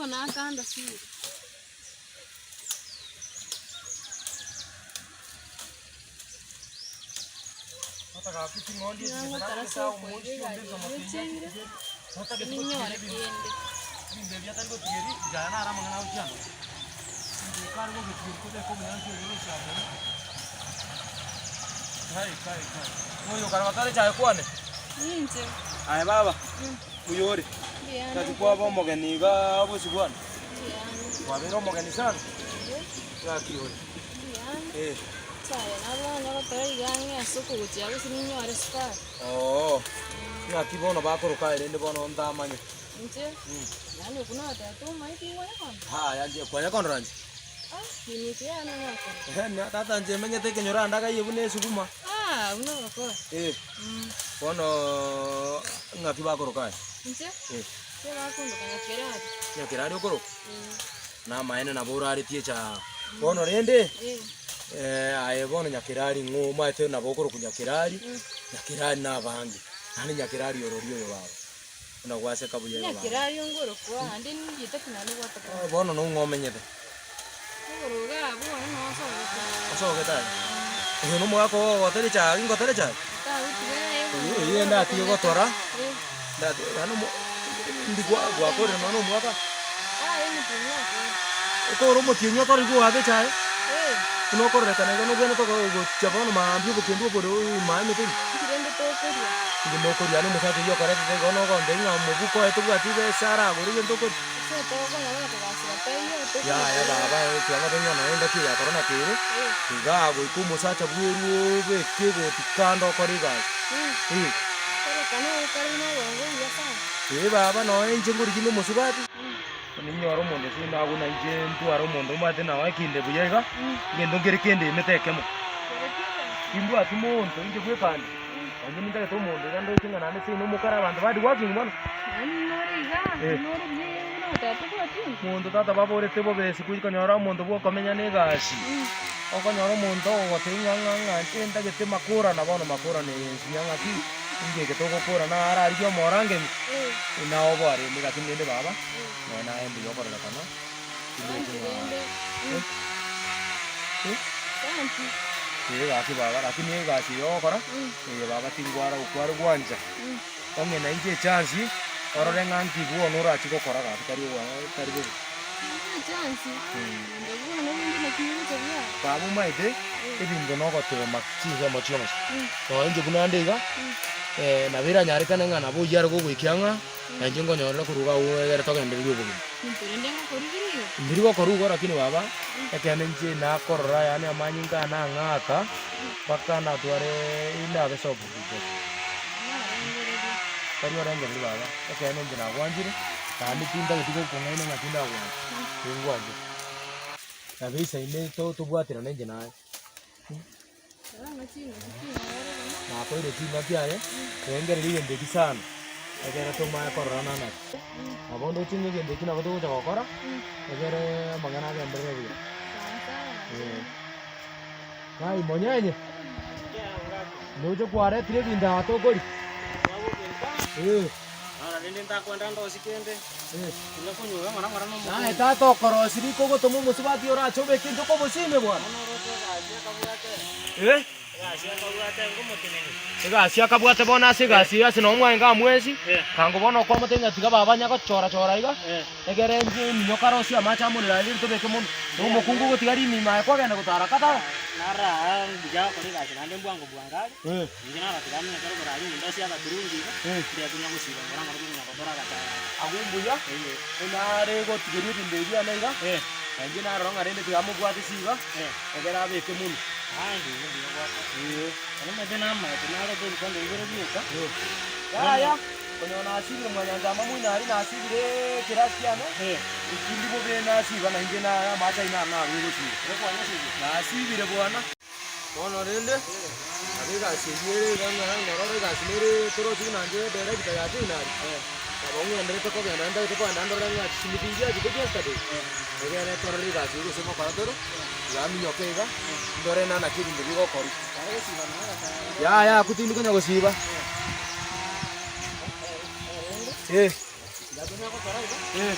Bono akandosire. Nagotara ase okoira egari eyio echeire, ninyore kende. Ninche. Aye baba, oyore, Mbuya naki kwaba omogeni igaa bosio bwane? Mbuya ande. Kwabeire omogeni sana? Ng'aki ore? Mbuya ande. Eh. Chaye nabo onye gotora iga ang'e ase okogochia gose ninyore sukari. Oo, ng'aki bono bakoroka aye rende bono ntamanye. Inche, yaani okwo nogoteba tomaeti igwanya kondora? Yaya inche kwanya kondora inche? Ah, minto yane nokora. Ehe, na tata inche menyete ekenyoro ande agaiye buna esuguma. Ah, buna ogokora. Eh, bonoooo ng'aki bakoroka aye? Inche? Eh. Inche bakondoka Nyakerari. Nyakerari okoroka? Eh. Namaene nabo oraretie echaha. Bono rende, Eh. aye bono Nyakerari ng'o omanyete nabo okorokwa Nyakerari, Nyakerari na abange, naende Nyakerari orori oyo baba. Buna gwaseka buya iga baba. Nyakerari ongorokwa ande nindiete ki naende gwataka. Bono nong'o omenyete? Ogoro iga abwo bono noo nsogete. Osogete aye? Oyo nomogaka oo ogotere echae, ingotere echae? Tagotiga aye Oyo oyio ndatige gotora, Eh. ndati yaani omo ndi gwa gwakorire nonya na omwaka. Aye omotienyi okore. Okore omotienyi okore igo oake echae, Eh. buna okororekana iga nobwenerete ogo ogochia bono maambia obokendu obore oime emete ime. Inki rende tokoria? Inki mokoria yaani omosacha oyio okoretete igo nogontebia ng'a omobuko oye tobwati besa aragore egento okoria. Ase tokonyora na kogasira taiyo, Yaya baba ekiagera tonyora nonya engaki eye ya korona kere, igaa goika omosacha bwerwe obeke egoti kando okore egasi. Eh. Eh baba nonya inche ngorigia na omosubati, ninyore omonto ase nagwo na inche ntware omonto omanyete nonya ekinde buya iga, egento nkere kendemete ekemo. Timbwati monto inche bweka inde. Onye nintagete omonto iga ndoche ng'a naende seino omokare abanto ba hardworking mono. Eh. Monto tata baborete bobe ase konyora omonto bwokomenya na egasi, okonyora omonto ogogotebia ng'a ng'a ng'a inche ntagete makorana bono makorana eye nsinya ng'aki, inki eke togokora nararigie omorangemi, nao bwarenge lakini rende baba, nonya naye mbuya okororekana, tindochi ng'a eh. Eh gaki baba, lakini egasi eye ogokora, eye baba tingwara okware gwancha, ong'e nainche echance, orore ng'a nki bono orachi gokora gaki tari ogoa tari bobe. Baba omanyete, ebinto nogotema chinsemo chionsi, nonye inche buna inde iga, nabo eranyarekane ng'a nabo oyio are gogoikia ng'a. Na inche nkonyorera korwa iga agwo egere togendererie obogima. Ndiri gokorwa igo lakini baba, ekeene inche nakorora yaani amanyinga ane ang'aka, mpaka natware indabe soft deposit. Tari orengereria baba, ekeene inche nagwanchire, naende tintageti gokong'aina ng'a tindagwancha, ningwanchete. Nabo isaine to- tobwaterane inche naye. Nakoire chingaki aye, rengereria egento eki sana, ekere tomanye kororana naki. Nabo ndoche ng'a egento eki nabo togocha gokora, egere amang'ana agenderere buya. Eh. Kai monyenye, ndoche kwaretire ebinto aa tokoria. Eh. Naye tata okorosia riko ogotoma omosubati orache obeke inche okobosime bwana. Eh? Egasi akabwate bono ase egasi eye ase noo mwaenga amwesi, kango bono okwamotebia ng'a tiga baba anya gochora chora iga, egere inche eminyoka arosie amache amorero aye rende tobeke monwe. Na omokungu ogotiga rimima aye kwagenda gotara katara. Eh. Agwo mbuya, nare gotigeria ebinto ebi biane iga, na inche narora ng'a rende tiga mobwate siga, egere abeke monwe. Yaya, konya nasibire mwanyanchama moino aria nasibire ekerasi kiane, ekindi bobe nasiba nainche na amache aino narure gosiba. Nasibire bwana. Bono rende, nabo egasi eyio ere iga ng'a ng'ororo egasi nere torochi buna inche director ya Jane aria, nabo ng'enderete kogenda ntagete kogenda ndore ng'a chisimiti nchiachete yesterday, egere torore egasi eyio gose ngokora tore, iga minyoke iga, ndore na naki ebinto bigokorwa. Yaya abwo tindi konya gosiba. Eh. Eh,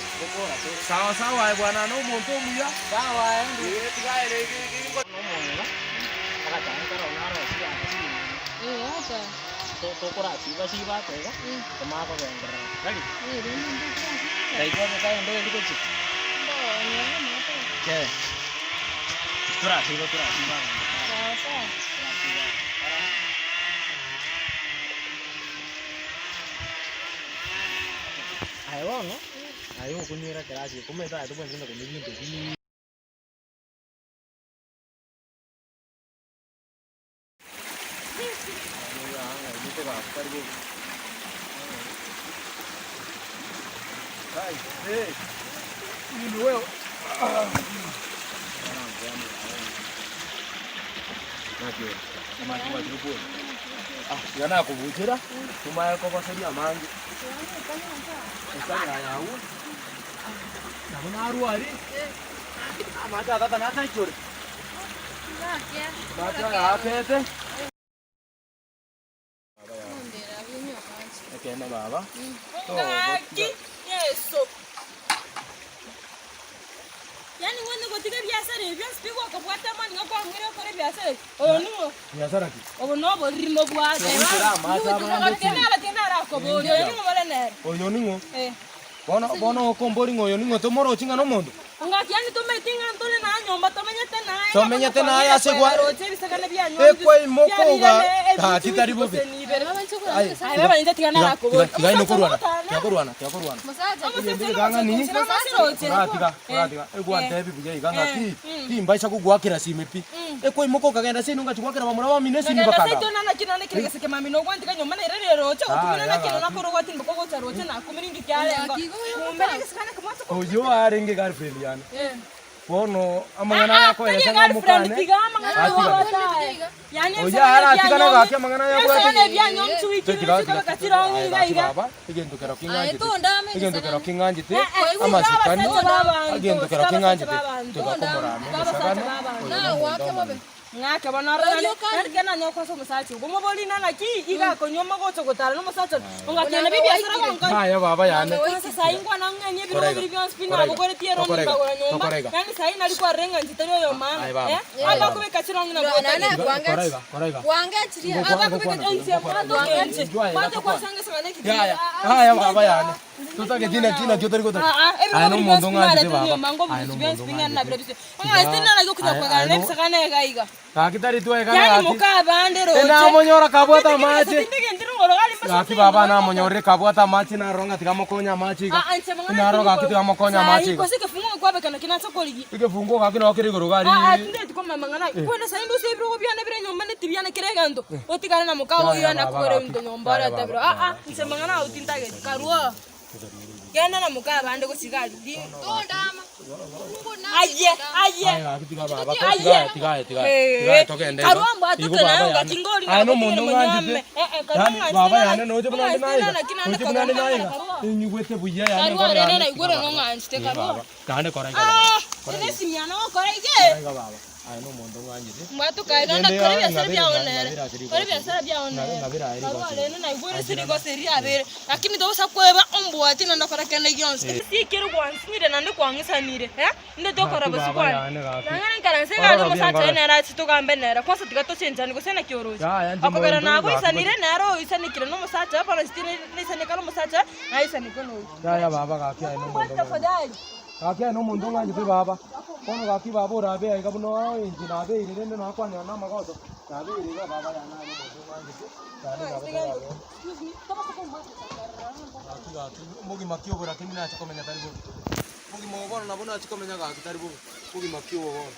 sawa sawa aye bwana na omonto omuya. Eh, tiga aye Aye bono, aye okonywera ekerasi eke, omanyete aye tobwenerete na konywa ebinto ebi. Iga nakobuchera, tomaye kogoseria amange. Esani aya agwo, nabo narware, amache a tata nataichore, amache aya akete. Ekeene baba, Ng'aki Yeso. Yaani ng'o gotiga ebiasara ebi bionsi pi gwakobwata amani ng'a kwang'ire gokora ebiasara ebi. Oyo ning'o? Biasara ki? Obo noborimo bwate. Goikera amache abande Tiga naro tiga naro akoboria. Oyo ning'o more nere? Oyo ning'o? Eh. Bono bono okombori ng'a oyo ning'o tomorochi ng'a nomonto? Ng'aki yaani tomaeti ng'a ntore naye nyomba tomenyete naye. Tomenyete naye ase gwa- Roche ebisagane bianywa. Ekwaimoka oga gaki tari bobe. Aye, Aye baba inche tiga naro akoboria. tiga tiga inokorwana, tiga korwana, tiga korwana. Koratiga, koratiga, egwantebi buya iga ng'aki, timbaisa kogoakera simi pi. Ekwaimoka okagenda ase ino ngachia goakera bamura bamino esimi bakanga. Oyio arenge girlfriend yane. Bono amang'ana aya akoeresa ng'a mokane, oyio aratigane gaki amang'ana aya abwate. Tiga tiga aye gaki baba, egento kero king'anchete, egento kero king'anchete, amasikani, egento kero king'anchete, tiga komorama egesagane, oyo nomonto omonene. Ng'ake bono orore nari kende nanye gokosa omosacha ogo omobori nana ki iga akonywa ogocha gotara na omosacha oria ongakenda bibiasara gonkonya Aye baba yane. Kwanza sahi nkwana ng'anye ebirogo Koraiga, biri bionsi pi koraiga, nabogoretie eroni tokoraiga, nkagora nyomba tokoraiga. yaani sahi nari kwarora ng'a inche tari oyo maana Aye baba, eh aye baba. abakobeka chirongi na gotagete Koraiga, koraiga. abakobeka inche mwatoka inche mwatoka kwasanga esang'ana ekiti Yaya, aya baba yane. Totageti naki naki otari gotaka. Aye nomonto ng'anchete baba. Aye nomonto ng'anchete. Gaki tari twaegana gaki. Enamonyora kabwate amache. Gaki baba namonyorire kabwate amache narora ng'a tiga mokonye amache iga. Narora gaki tiga mokonye amache iga. Egefunguo gaki noo kere igoro iga aria. Genda na moka abande gochia aria. Aye, aye. Aye. Eh, karua mbwatoke naye ngaki ngori Aye nomonto ng'anchete. ng'anchete. Eh, eh, karua Yaani ng'anchete baba nana- yane noche buna nde ng'anchete naiga. nana ki nande Noche buna nde kogamba naiga. karua. Ninyigwete buya yaani Karua enkoro rende yane. naigure ng'anchete Eh, karua. baba. Naende kora iga baba. Ah, ere esimiana gokora ige. Kora iga baba. Aye nomonto ng'anchete. Mbwatoka iga Rende ndakora ebiasara ng'abere- biao ng'abere nere. ase rigoso Kora ebiasara biao Ng'abe- nere. ng'abere aye Karua rigoso. rende naigure ase rigoso erio riabere. Lakini togosa kweba ombwati naende okore kende gionsi. Esikere gwansinyire naende kwang'isanire, eh? Inde tokora Gaki bosio baba kwane. yane gaki. Nang'ana nkaranse Ororo gari buya omosacha oye ngore. nere ache togambe nere. Kwanza tiga tochenchani gose naki oroche. Yaya inche Okogera monto gaki nagoisanire nere oisanekire na omosacha oye bono inche naisaneka na omosacha oye, naisanekwe na oyio. Yaya baba gaki aye nomonto Ombwati ng'anchete. tafadhali. Gaki aye nomonto ng'anchete baba. Bono gaki baba orabe aiga buna inche nabeire rende nakwanera na amagoso, nabeire iga baba yane aye nomonto ng'anchete, naende nabo torabe. Gaki gaki, omogima ki obo lakini nache komenya tari bobe. Obogima obo bono nabo nache komenya gaki tari bobe, obogima ki obo bono.